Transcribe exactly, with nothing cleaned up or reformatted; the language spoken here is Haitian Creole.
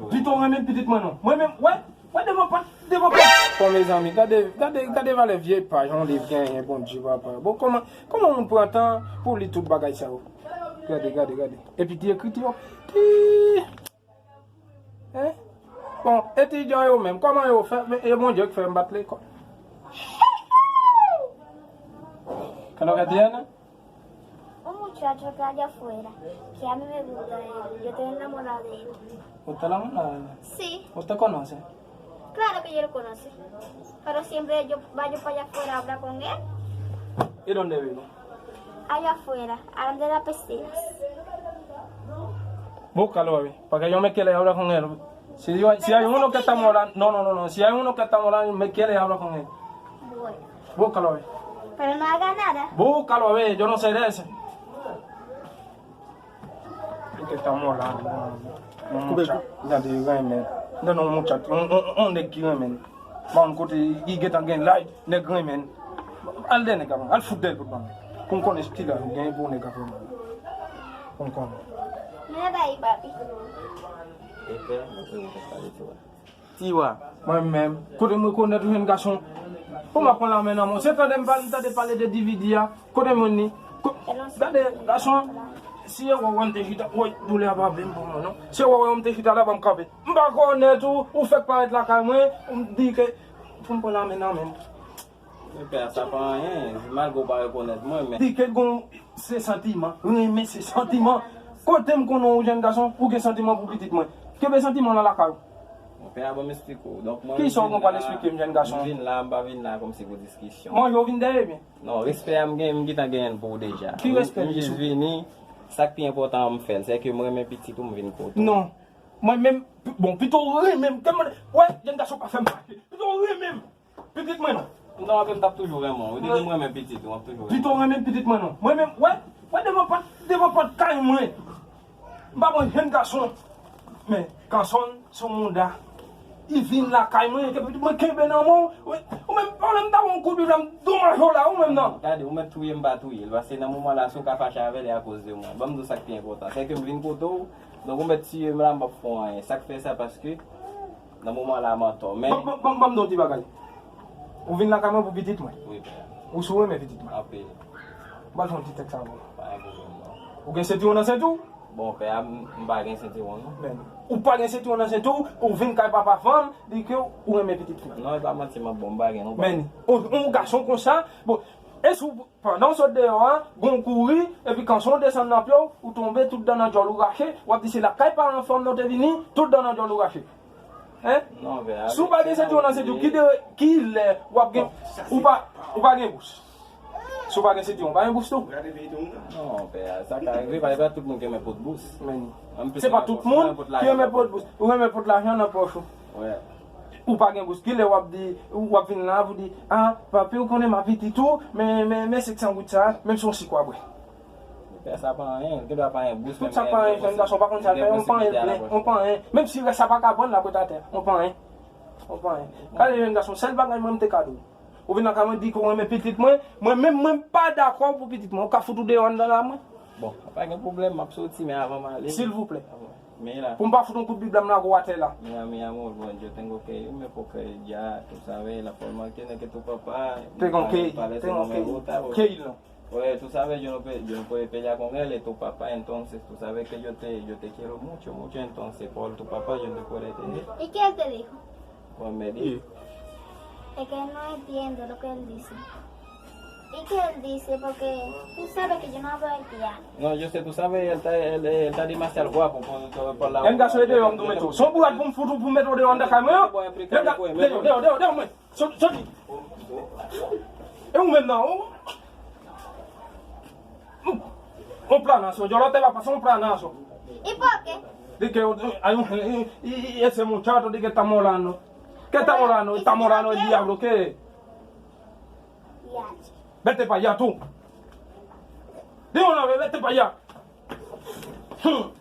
Pito renmen pitit mwen non. Mwen menm, wè, wè devan pòt, devan pòt. Bon, mezanmi, gade, gade, gade valè vye paj yon liv genyen, Bondye papa. Bon, kòman, kòman moun pran tan pou li tout bagay sa yo? Gade, gade, gade. Epi ti ekriti yo. Ti Hein? Bon, etidyan yo menm, kòman yo fè? Men, e Bondye ki fè m pa t lekòl. ¿Qué es lo que tiene? Un muchacho que allá afuera, que a mí me gusta él, yo estoy enamorada de él. ¿Usted la manda? Sí. ¿Usted conoce? Claro que yo lo conocí, pero siempre yo vaya para allá afuera a hablar con él. ¿Y dónde vive? Allá afuera, al de las piscinas. Búscalo, bebé, para que yo me quede y hablar con él. Si yo, si hay uno que está morando, no, no, no, no, si hay uno que está morando, me quede y habla con él. Bueno. Búscalo, bebé. Pero no haga nada. Búscalo, bebé, yo no sé de ese. Li te tanmò la, yon moucha, gade renmen. Gade yon moucha, yon, yon, yon nèg ki renmen. Bon, kote li gentan gen laj, nèg renmen. Al dèyè nèg la, al fout dèyè l pou ban m. Pou m konnen ki laj ou gen pou nèg ap renmen. Pou m konnen. Mwen bay papi. Tiwa. Mwen menm, kote m rekonèt ou jèn gason? Pou m ap pran lanmen nan men w. Se tande m pa, m tande pale de D V D a. Kote m jwenn li? Ko-, gade, gason, si e wè w te chita, woy, doulè a pa vle m pou mwen non. Si e wè w te chita la, ban m kanpe. M pa konèt ou, ou fèk parèt lakay mwen, ou m di ke pou m pran lanmen nan men m. Pè a, sa pa anyen, malgre w pa rekonèt mwen, men. Di ke gon se santiman, renmen se santiman. Kote m konnen w jèn gason, ou gen santiman pou pitit mwen? Kenbe santiman w nan lakay ou. Pè a, ban m esplike w. Donk, mwen, kisa w gen pou al esplike m, jèn gason? M vin la, m pa vin la kòmsi pou diskisyon. Manje w vin dèyè byen? Non, respè a m gen, m gentan genyen l pou w deja. Ki respè m jis vini, sa k pi enpòtan an m fè l, se ke m renmen pitit ou, m vin kote w. Non. Mwen menm, bon, pito w renmen m, tèlman, wè, jèn gason pa fè m fache. Pito w renmen m. Pitit mwen non. Non, anben m t ap toujou renmen w. Depi m renmen pitit ou, m ap toujou renmen w. Pito renmen pitit mwen non. Mwen menm, wè, wè devan pòt, devan pòt kay mwen. M pa pran jèn gason. Men, kanson sou mouda. Li vin lakay mwen, ke pitit mwen kenbe nan men w. Ou menm, ou menm ta yon kout bib la, m domaj ou la, ou menm nan. Gade, ou mèt touye m pa touye l, paske nan moman la, si w ka fache avè l, e akoz de mwen. Ban m di w sa k pi enpòtan. Se ke m vin kote w, donk ou mèt tiye m la, m p ap fè w anyen. Sa k fè sa, paske Nan moman la, m antò, men. Ban, ban, ban, ban m di w ti bagay. Ou vin lakay mwen pou pitit mwen. Wi, pè. Ou sou renmen pitit mwen. Anpil. M pral fè yon ti tèks avè w. Pa gen pwoblèm, non. Ou gen sentiwon nan senti w? Bon, pè a, m, m pa gen sentiwon, non. Men, ou pa gen sentiwon nan senti w, ou vin kay papa fanm, di ke ou renmen pitit fanm. Non, e pa manti, m ap bon, m pa gen, non, pa. Men, yon, yon gason konsa, bon, e si w Pandan w sot deyò a, gon kouri, epi kanson w desann nan pye w, ou tonbe, tout dan nan djòl ou rache, w ap di se lakay paran fanm nan w te vini, tout dan nan djòl ou rache. Hein? Non, pè a. Si w pa gen sentiwon nan senti w, ki de, ki lè w ap gen, ou pa, ou pa gen bous. Si w pa gen sentiwon, w pa gen bous tou. Non, pè a, sa ka rive, pa, pa tout moun ki renmen pot bous. Men, se pa tout moun ki renmen pot bous. Ou renmen pot lajan nan pòch ou. Wi. Ou pa gen bous. Kilè w ap di, w ap vin la pou di, ah, papi, ou konnen m ap pitit ou, men, men, men senk san goud sa, menm si yon sik w a bwè. Pè, sa pa anyen, gen dwa pa gen bous, tout sa pa anyen, jèn gason, pa konn sa l fè, yon panyen l plen, yon panyen. Menm si rès sa pa ka pran l, l ap ret atè, yon panyen. Yon panyen. Gade jèn gason, sèl bagay mwen m te ka di w. Ou vin lakay mwen di ke w renmen pitit mwen, mwen menm mwen pa dakò pou pitit mwen. Ou ka fout ou deyò anndan la mwen. Bon, pa gen pwoblèm, m ap soti, men avan m ale. Silvouplè. Men la. Pou m pa fout yon kout bib la, m lage w atè la. Mi amor, yo tengo que irme porque ya, tú sabes, la forma tiene que tu papá, te gon Keil, te gon Keil. Keil non. Pues tú sabes, yo no, pe- yo no puedo pelear con él, es tu papá, entonces tú sabes que yo te, yo te quiero mucho, mucho, entonces por tu papá yo no te puedo tener. ¿Y qué él te dijo? Pues me dijo. Es que no entiendo lo que él dice. ¿Y qué él dice? Porque tú sabes que yo no hablo haitiano. No, yo sé, tú sabes, él está, él, él está demasiado guapo por, por, por la... Jèn gason, e deyò m dwe mete w. Se yon bourad pou m fout ou pou m mete w deyò anndan kay mwen an. Jèn ga- Deyò, deyò, deyò, deyò mwen. Sot, soti. E ou menm nan, ou? Ou planason, djòlòtè pa pase yon planason. ¿Y por qué? Di ke, a yon, e, e, e, ese muchacho, di ke está morando. ¿Qué está morando? Está morando el diablo, ¿qué? Vete pa allá tú. Di yon nan, vete pa allá. Hmm.